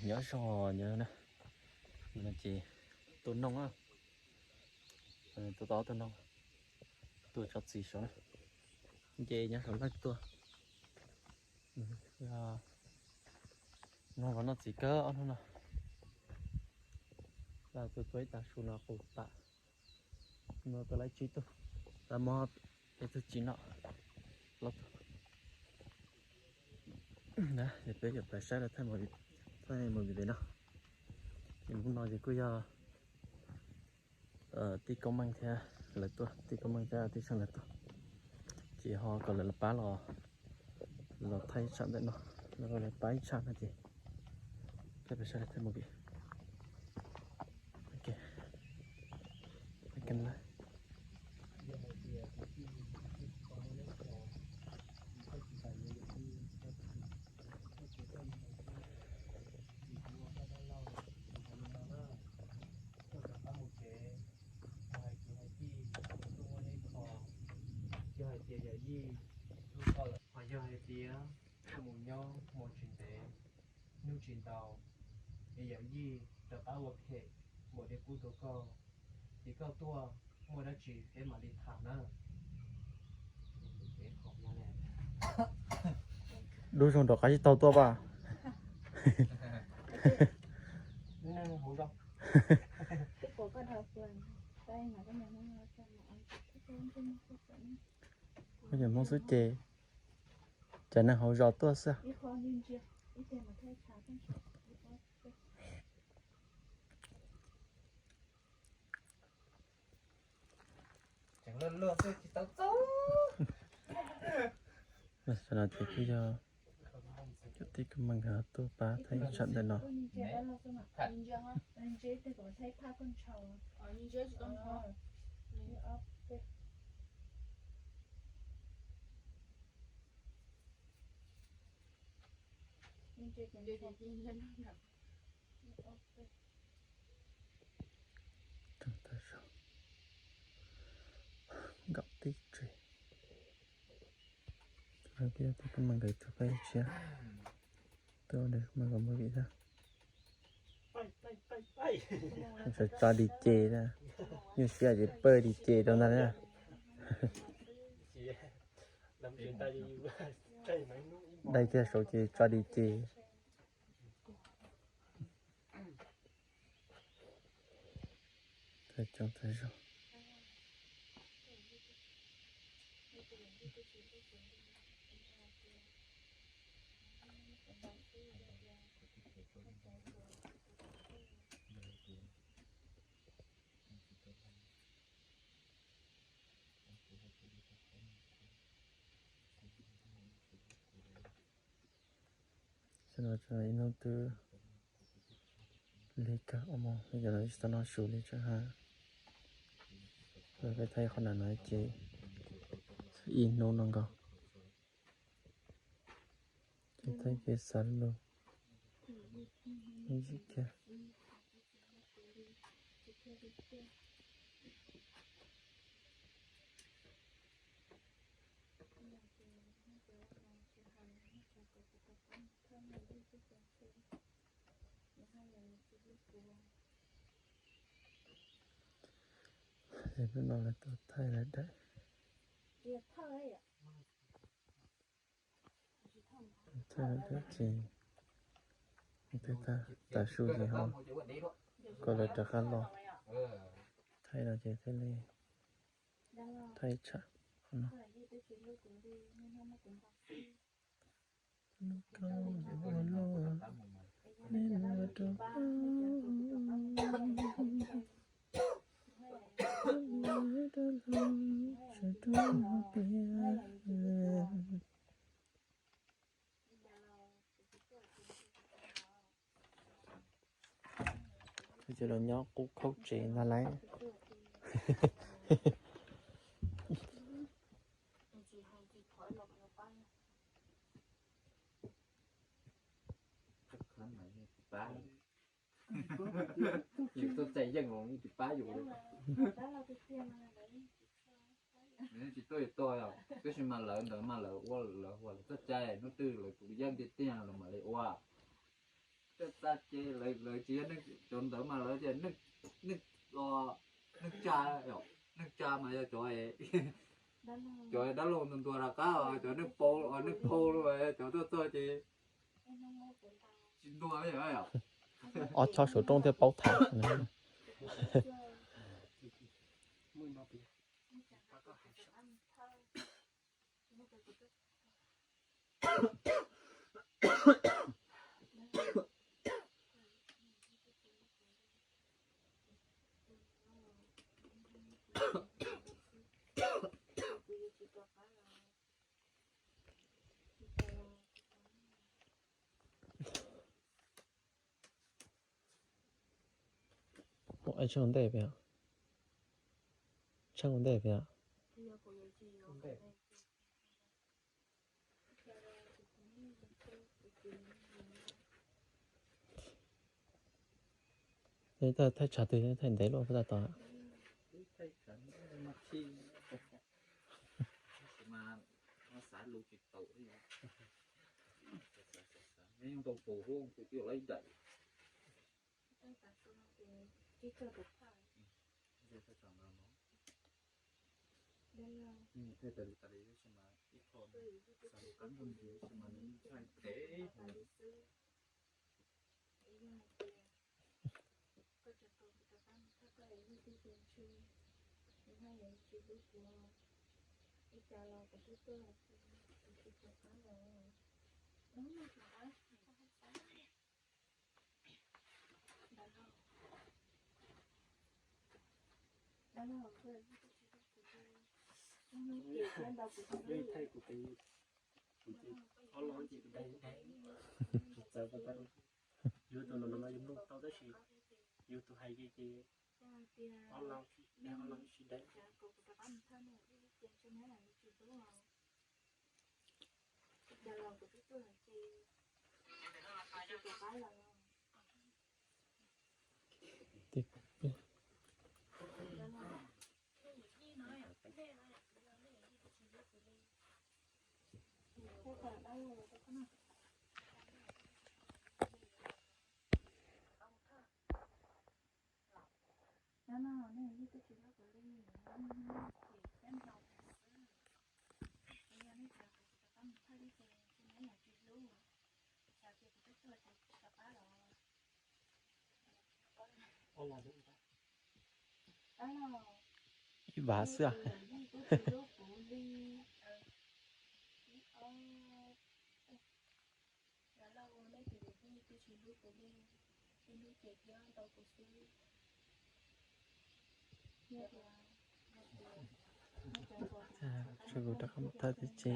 Nyob zoo, nyob no ces tua noog, tua tau tua noog, tua tso txiv saud na, nce nyob saum lawj tuaj. Noog los noj txiv kawg ob hnub no. Tua tua ib tag su no qus tas, no tua laib tsib tug, tab mob peb tug tsis noj. Peb yuav pais saib lawv thaij movie pem no. Ces hnub no ces kuj yog tij Koob Meej thiab lawv tuaj, tij Koob Meej thiab tij Seej lawv tuaj, ces ho kom lawv pab los, los thaij ib tsham ntawm no, lawv pab ib tsham no ces peb pais saib lawv thaij movie. Yog hais tias yawm yij hlub koj lawm, ho yog hais tias koj mus nyob hmo tsis ntev, hnub tsis ntau, es yawm yij rov qab ua phem npaum li qub rau koj, ces koj tuaj muaj dab tsi peb mam li tham na. Dub zoo rov qab tsis tau tuaj pa. Koj cov Hmoob xub ces cov neeg hauv zos tuaj xwb. Tam no ces kuj yog cov tij Koob Meej nkawd tuaj pab thaij ib tsham ntawm no. Tag zog, nkaum tib tsev, tij Koob Meej nkawd tuaj pab tshiab, tuaj ua Koob Meej nkawd movie thiab. Tso tso di ces, nyuaj siab ces pawg di ces rau ntag na. Dai kiag saud ces tso di ces. Tag coob tag zog. Ib hnub twb lig kawg, ua moog yog lawv tsis tau noj su li tseem hab. Peb thaij qhov nram no ces ib hnub no nkaus, ces thaij kev xav lug ib yim kiag. Hnub no lawv tuaj thaij lawv daim. Thaij lawv daim ces twb tag, tav su ces ho kom lawv rov qab los thaij no ces thiaj li thaij tsham qhov no. Ces los nyob qub khaub tsev ntag lauj. Yus tuaj txais yeej los yeej tsis pab yus li. Nws tsis tuaj yus tuaj yom, tab sis mas lawv ntawd mas lawv ua lawv hu lawv txoj cai, hnub twg lawv tus yeej tiag tiag lawv mam li ua. Txoj cai ces lawv tsis yog neeg, cov ntawd mas lawv tias neeg, neeg tsa, neeg tsa mas yog cov, cov dab laug ntuag ntuag rov qab, cov neeg pau, neeg phau los cov tuaj txog ces tsis ntuag li. Ob choj saum rooj thiaj paub tham. Ua ntej pem, tsheej ua ntej pem. Thaij tshav twg thaij ntev luaj puas tau tod. Yus tus no no yus mloog tau tab sis yus tus hais ces ob lab, ob lab tsis deev. Ib vas xwb. Tshuav kuv rov qab mus thawj tib si.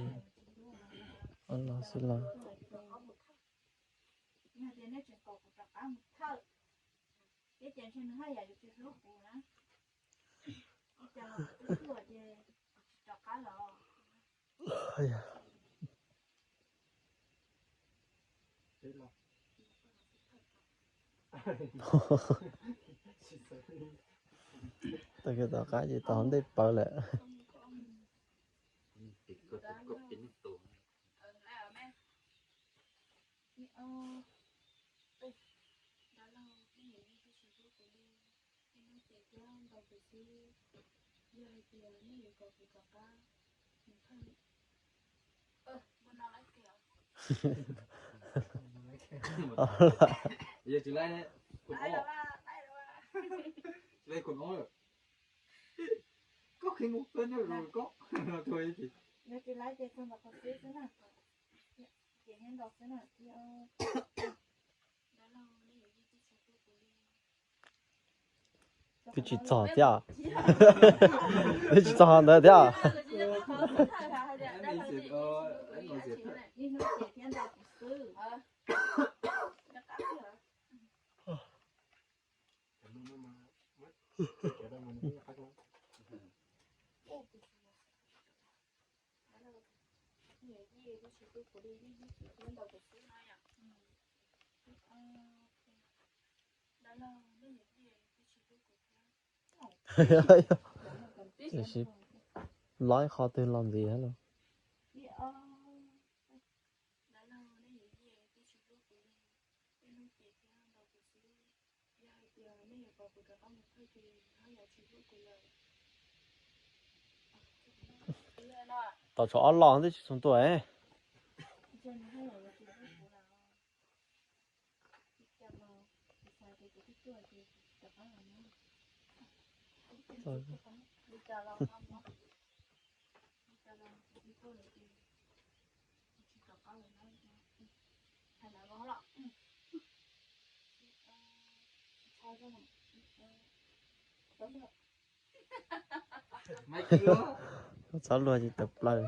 Ob los xwb los. Tag kis tom qab ces tau ntej pawv lawm. Twb tsis txog thiab. Twb tsis txog ntawd thiab. Tiam sis los ib qho twg los ntxiv thiab lauj. Tau tshuav ob los twb tsis txog tuaj. Txhob luag tsis tawm plaws.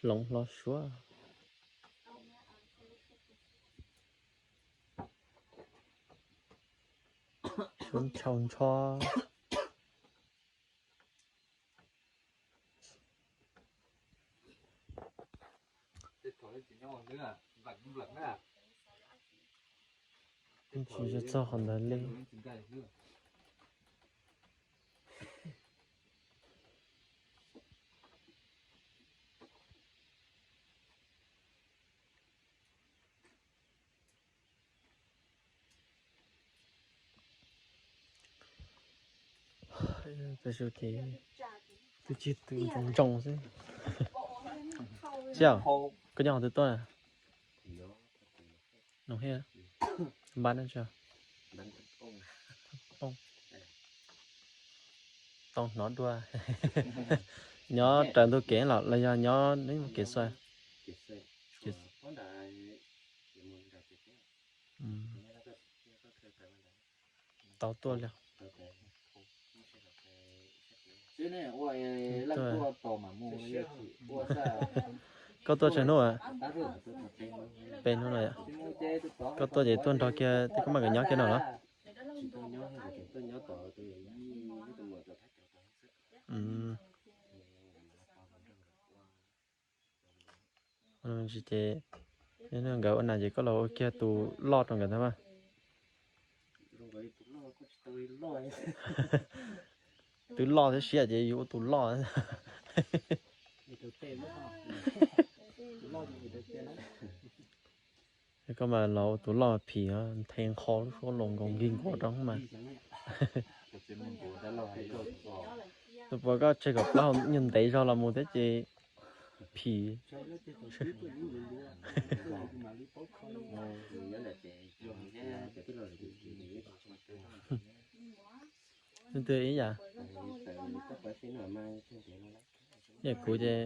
Hloov hlo suab. Suab ntshaus ntsho. Tsis txog qhov ntawd li. Peb sub ces twb tsis tu ntsoov ntsoov xwb. Xiab, koj nyob qhov twg tuaj? Noo hiab npab na tso. Tau hnov dua. Nyob raws ntug kev los los yog nyob neb mus kev xua? Tau tuaj li. Koj tuaj tsawg hnub? Peb hnub no yom. Koj tuaj ces tuaj nrog kiag tej koj maj kom nyob kiag no los? Tsis ces nkawd ua nas ces koj los ua kiag tus loj rau nkawd thiab mas. Twb loj thiab siab ces yus ua tus loj. Koj mas los ua tus loj phim nthe nqho lub suab los nkaus nkig nkaus rau mas. Tus puas koj tseg kom plaub hau nyuag ntev zog los mus thiab ces phim. Leej twg ib yam. Yog kuv ces,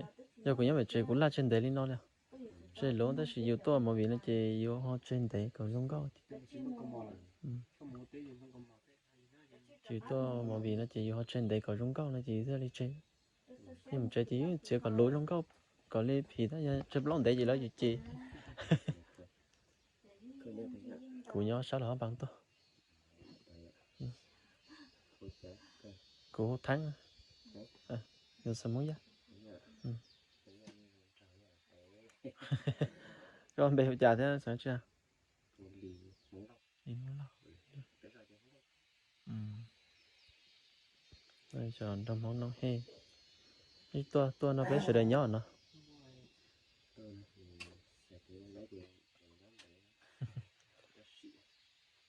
yog kuv nyob pem tsev kuv laj tseg ntev li no li. Tseg luv tab sis yus tuaj movie no ces yus ho tseg ntev kom zoo nkauj. Ces tuaj movie no ces yus ho tseg ntev kom zoo nkauj no ces yus thiaj li tseg. Yog mus tsev ces yus txiav kom luv zoo nkauj kom li phim thiab, yog tseg plaub ntev ces lawv yuav cem. Kuv nyob sab Luas Hab Npas tuaj. Kuv hu Theeb, yog Xeem Hmoob Yaj. Koj npe hu cas thiab xeem tsi? Nrog Hmoob Noob Hej, ib tuaj tuaj no peb sawv daws nyob no.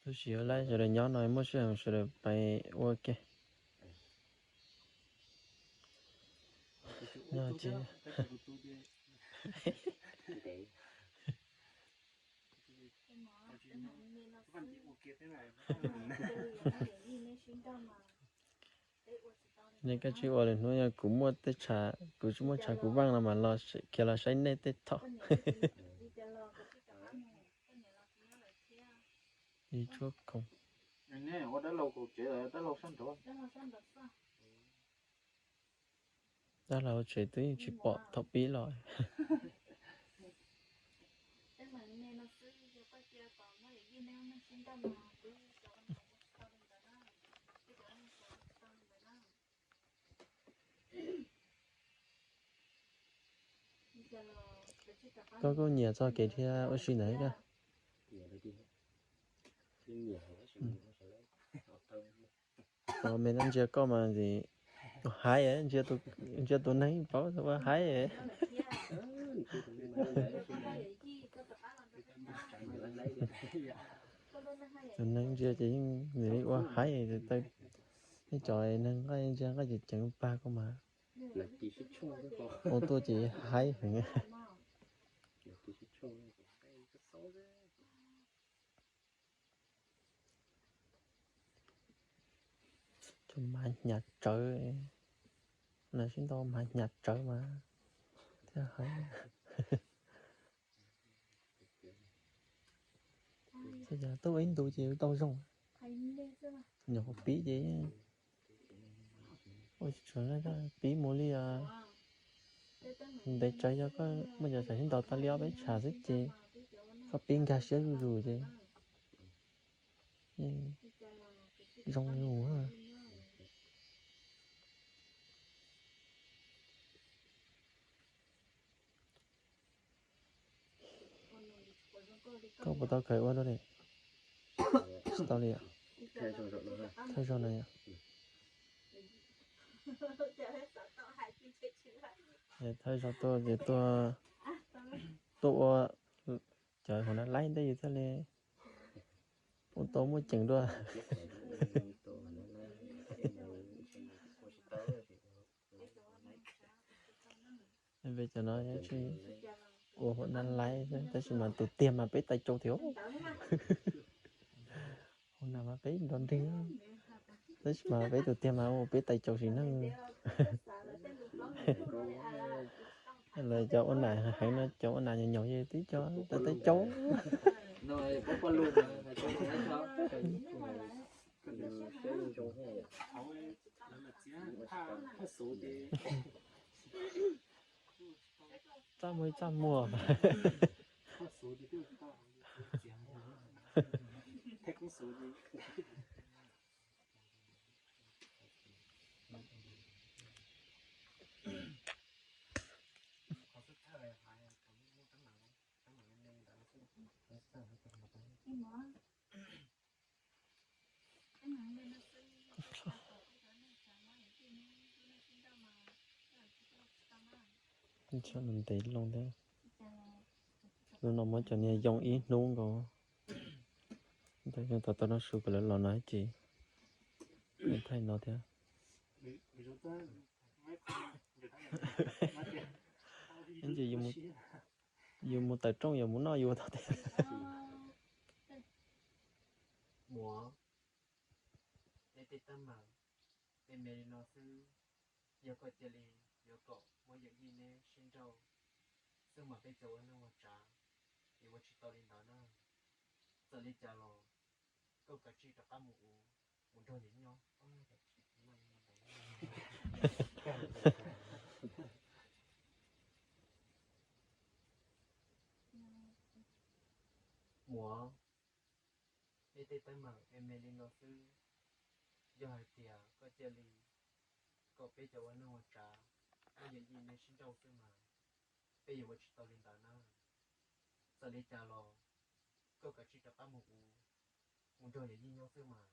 Tab sis ua lawm sawv daws nyob no muaj sij hawm sawv daws pais ua ke. Nyob tsis Nej koj tsis ua lwm hnub, yog kuv muaj tej tshav, kuv tsis muaj tshav kuv vaaj no mas los khiav los saib nej tej thaum. Ib tshuab khoom. Ua dab laug kaum tsev, dab laug sab nraud. Dab laug tsev twb yeej tsis pom thaum pib los. Koj kuj nyiam txog kev dhia ua si ntawd koj. Ua me no ntsia koj mas ntxim ua haib, ntsia tus neeg paub ua haib. Tus neeg ntsia ces yeej nws li ua haib. Nej cov neeg nqaij ntsia nqaij ces ceev pag koj mas. Ua tuaj ces haib heev. Cov mas hnyav tsawv, nas sib ntaus mas hnyav tsawv mas thiaj haib. Tuaj ib ntus ces tau zoo, nyuam qhuav pib ces ua tsis tshua pib mus li. Ntev tsawv yog koj muaj cov tsam sib ntaus tau li ob peb tsam xwb ces koj pib nkag siab zuj zus ces zoo mus. Koj puas tau khaws ua dua li? Tsis tau li yom. Thawj zaug no yom. Thawj zaug tuaj ces tuaj, tuaj ua cov hauv nav laib ntej yus thiaj li ua tau muaj ceem dua. Peb cov no tsis ua hauv nav laib xwb, tab sis mas tus tiag mas peb tais tsau thiab. Hauv nav mas peb nrov nrig, tab sis mas peb tus tiag mas ua peb tais tsau sim neej. Lawv cov ua nam heev no, cov ua nam nyaum nyaum ces twb cov tais tsau. Txaj muag txaj muag. Ntev loo thiab. Lub no muab cov niag yoo ib hnub nkaus. Ntawd yog tau tau noj su kom lawv los no ces thaij no thiab. Ib ntsis yus mus tawm rooj yuav mus noj yus ua tau tiag. Muam, neb tej teeb meem tej me li no xwb, yog koj cia li yuav kom muaj yawm yij neb sib nrauj xwb mas peb cov ua neej ua tsav yuav ua tsis tau li ntawd na. Txawm li cas los koj kav tsij rov qab mus ua, mus nrog yawm yij nyob. Muam, neb tej teeb meem me me li no xwb, yog hais tias koj cia li kom peb cov ua neej ua tsav muaj yawm yij neb sib nrauj xwb mas peb yuav ua tsis tau li ntawd na. Txawm li cas los koj kav tsij rov qab mus ua, mus nrog yawm yij nyob xwb mas.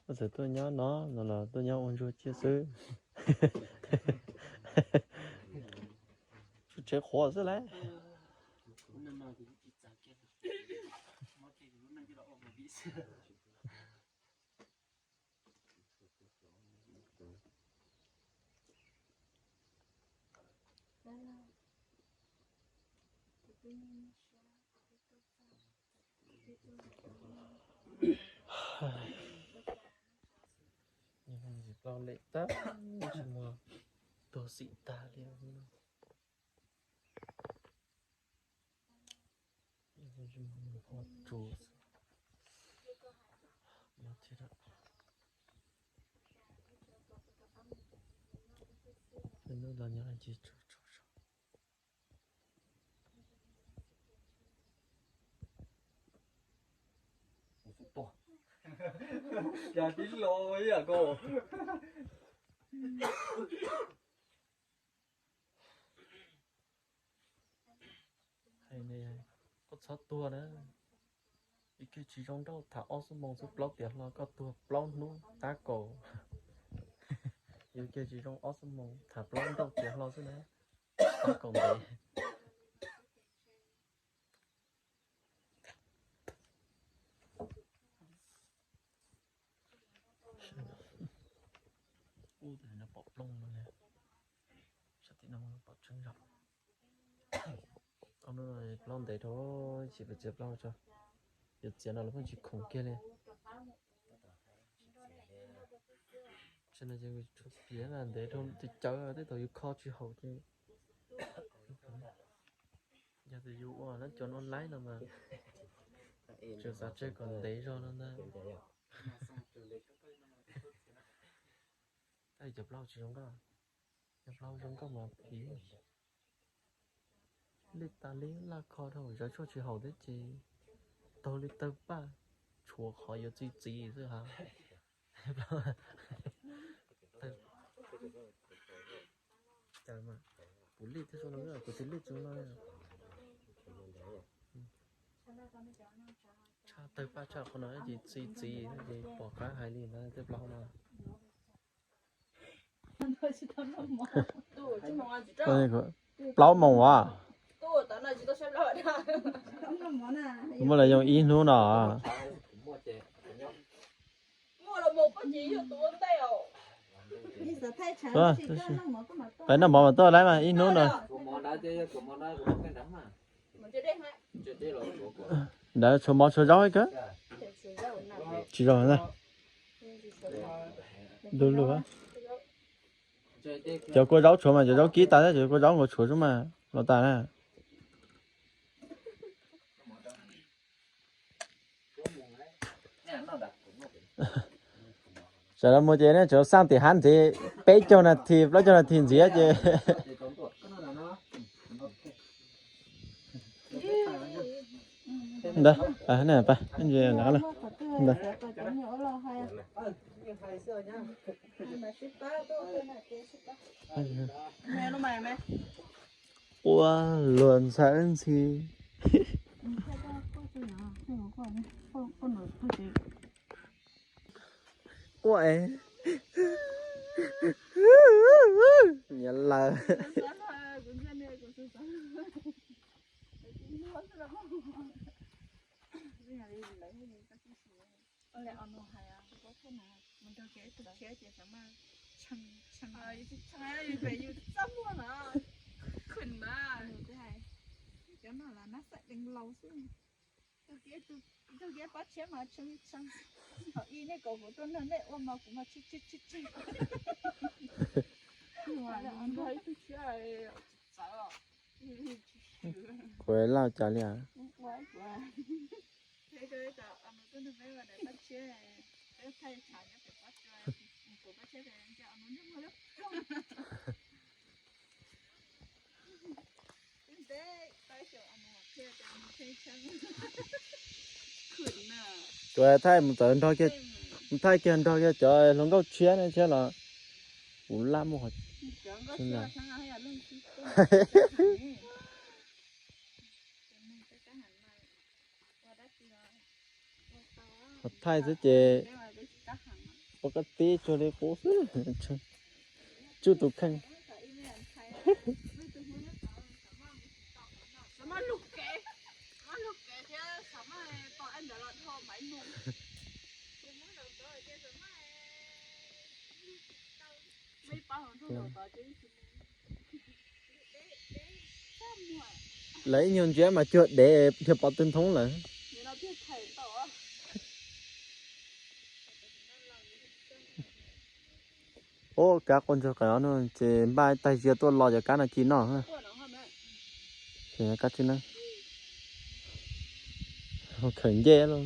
Koj txawm tuaj nyob no no los tuaj nyob ua ntsuag ciaj xwb. Tsev qhuav xwb lauj. Tsis muaj tuag Xim tag li. Ua tsuas no thiab. Hnub no nyob ces tsuas tsuas. Cas tib lo ib yam ko. Hais tias koj txhob tuag na. Yus kiag tsis zoo nrauj tham ob xuab moos xwb plaub tiav hlo, koj tuag plaub hnub tab kaum. Yus kiag tsis zoo ob xuab moos tham plaub nrauj tiav hlo xwb na, tab kaum ntev. Ub, no pom plooj no, sab tim no pom tseeb zog. Ob hnub no plaub ntev dhau, tsis pom txiav plaub tso. Yuav txiav no los pheej tsis khoom kiag li. Tam no ces tshuav piav na, ntev dhau, tus cawv tej thaum yus kho tsis haum ces yog tias yus ua lab cov online no mas tseem xav tseg kom ntev zog no ntag. Tab sis cov plaub tsis zoo nkauj, cov plaub zoo nkauj mas phiv. Lij tas li, laj kho dhau, zawv tshuaj tsis haum thiab ces taug li tawg paj, tshuav qhov yuav txi txiv xwb ha. Puv lij thiab, kuv tus lij txus no. Tshaj tawg paj tshaj qhov no ces txi txiv ces pom qab hais li ntawd tej plaub no. Plaub moos as. Muab los yoog ib hnub no. Peb noj mov mas tuaj lawm mas ib hnub no. Ntawd tshuav mov tshuav zaub ib kawg. Tsis zoo na. Du lug. Cov kua zaub tshuav mas cov zaub kib tas thiab, cov kua zaub nkaus tshuav xwb mas los tas na. Sawv daws mus ces nej tsuas xaj tim hab ntxiv peb caug nas this plaub caug nas this ntxiv ces. Ntawd, ntawd. Ua luag ntxhais ntxhi. Ua es nyiam lawm. Cov no las nab xaim deev laus xwb. Tug kiab pab tshiab mas tshee tshee. Thaum ub nej kom kuv tuaj nrog nej ua mas kuv mas tshee tshee tshee tshee. Kuv laj cas li as? Kuv thaij mus txawv nrog kiag, mus thaij kiag nrog kiag cov hluas nkauj tshiab ne thiab los kuv laj muaj qhov thaij xwb ces ua kab tib tsuag li qub xwb. Tsuj tus kheej. Lawv ib nyuag ntsia mas cuag dev yog pov tw nthoob lawm. Ub, kab quaj ntsuag qees no ces npaj ib tag zia tuaj lo cov kab no ci noj. Ces kab tsib neeb khawm ncej los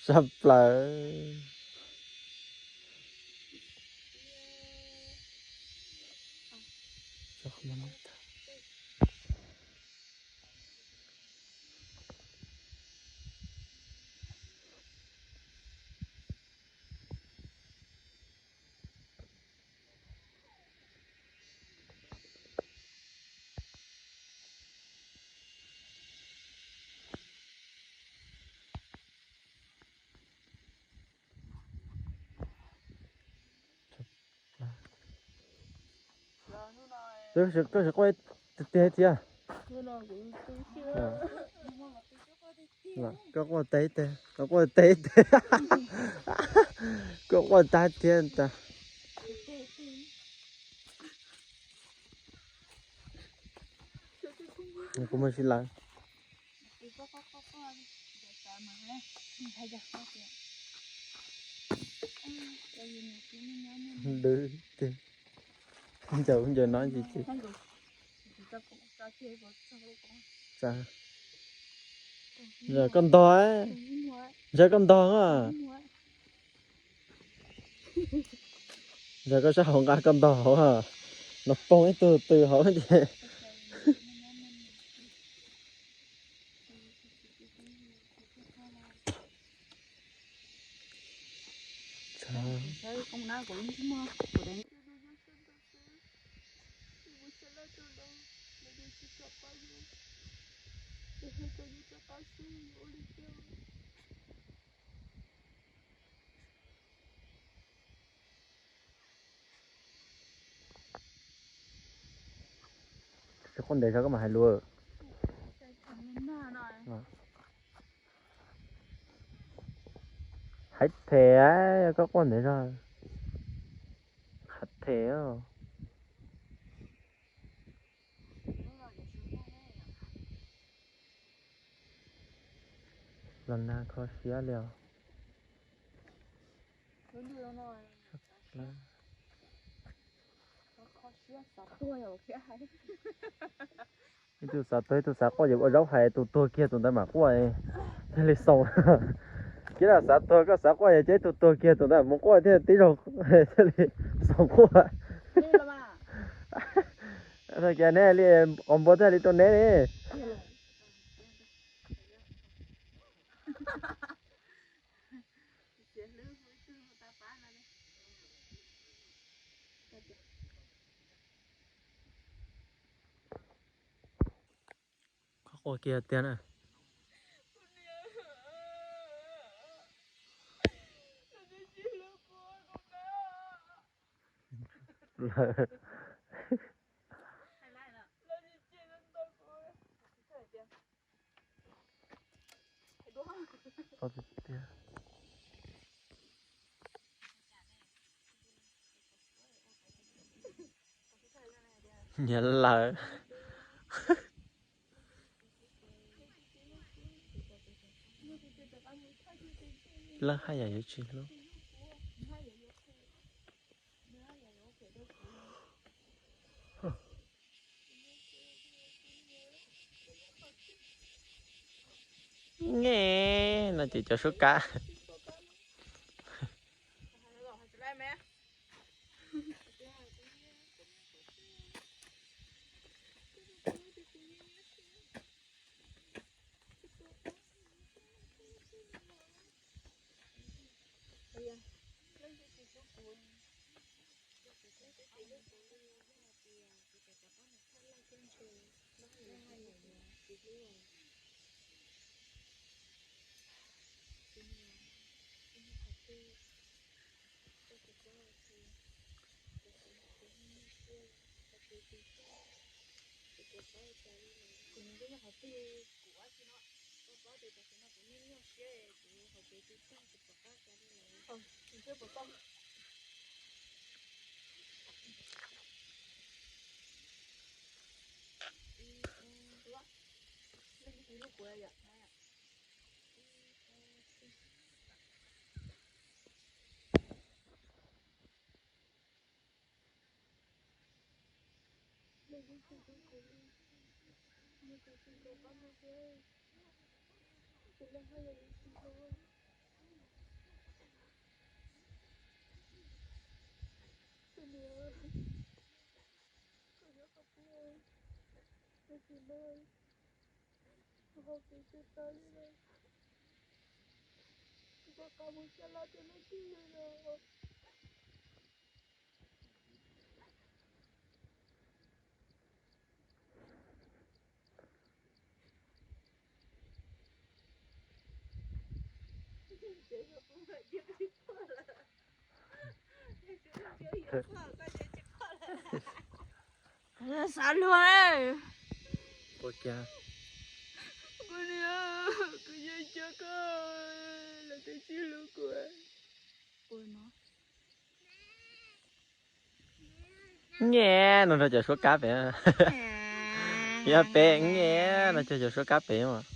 sab plaws. Koj sim quaj tiag tiag thiab. Koj quaj tag teg, koj quaj tag teg, koj quaj tag thiab tas. Kuv muaj sib lawv. Dwb tiag. Ncaws ncaws no tsis tsis. Ntawm koj ntog, ntawm koj ntog. Ntawm koj sab hauv nqa koj ntog hauv, no poob ib tug tw hauv ces. Tsis quaj ntev zog koj mam hais lus. Hais them, koj quaj ntev zog. Hais them. Los nag kho siab li os. Ib tug xav tuag ib tug xav quaj, ces ua zaub hais tus tuag kiag tus ntawd mam quaj thiaj li xoo. Cia li xav tuag koj xav quaj ces ib tug tuag kiag tus ntawd mus quaj thiaj tib zaug thiaj li xoo quaj. Tag kis neb li qos npua thiaj li tuaj neb li. Koj quaj kiag tiag na. Nyiav lawm. Lawv haj yam yuav tsis hlub. Nge, no ces cov suab kab. Xav luag. Ua kiag. Kuv niam, kuv yeej cia koj, lawv twb tsis hlub kuv. Nyiam no nrog cov suab kab pem. Yog pem nyiam no cog cov suab kab pem mas.